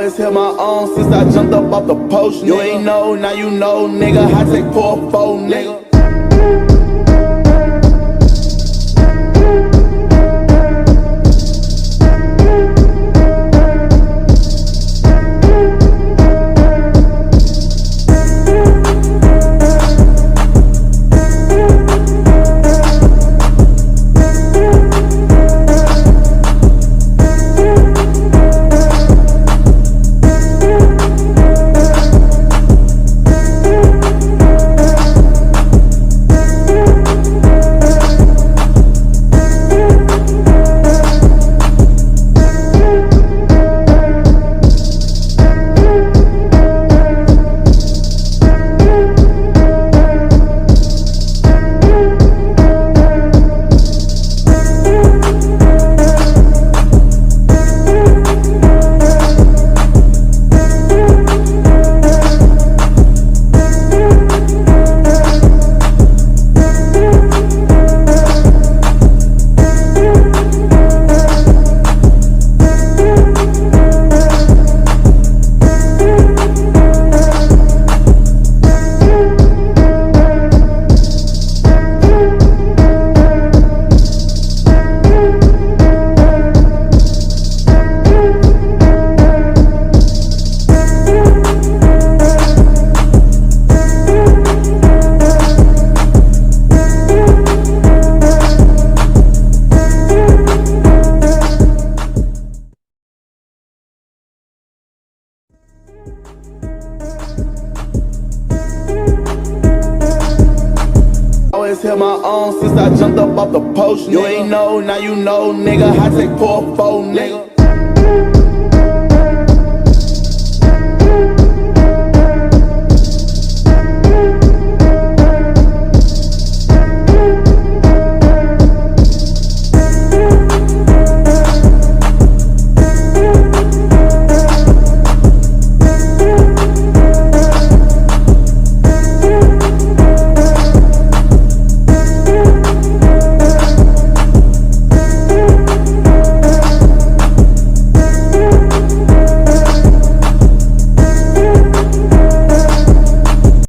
Always held my own since I jumped up off the post. You ain't know, now you know, nigga. I take 4-4, nigga. Always held my own since I jumped up off the post. You ain't know, now you know, nigga. I take 4-4, nigga.